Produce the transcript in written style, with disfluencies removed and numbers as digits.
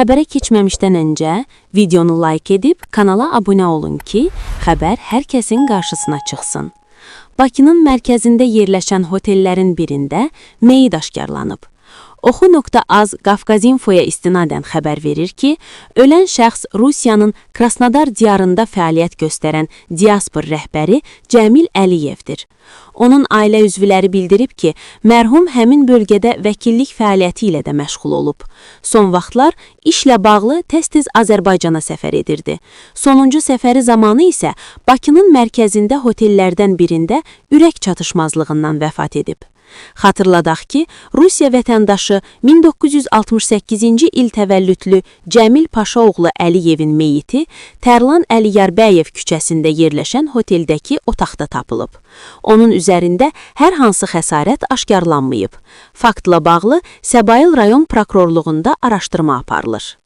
Xəbərə keçməmişdən öncə videonu like edib kanala abunə olun ki, xəbər hər kəsin qarşısına çıxsın. Bakının mərkəzində yerləşən hotellərin birində meyit aşkarlanıb. Oxu.az Qafqazinfoya istinadən xəbər verir ki, ölən şəxs Rusiyanın Krasnodar diyarında fəaliyyət göstərən diaspor rəhbəri Cəmil Əliyevdir. Onun ailə üzvləri bildirib ki, mərhum həmin bölgədə vəkillik fəaliyyəti ilə də məşğul olub. Son vaxtlar işlə bağlı tez-tez Azərbaycana səfər edirdi. Sonuncu səfəri zamanı isə Bakının mərkəzində hotellərdən birində ürək çatışmazlığından vəfat edib. Xatırladaq ki, Rusiya vətəndaşı 1968-ci il təvəllüdlü Cəmil Paşaoğlu Əliyevin meyiti Tərlan Əliyarbəyev küçəsində yerləşən hoteldəki otaqda tapılıb. Onun üzərində hər hansı xəsarət aşkarlanmayıb. Faktla bağlı Səbail rayon prokurorluğunda araşdırma aparılır.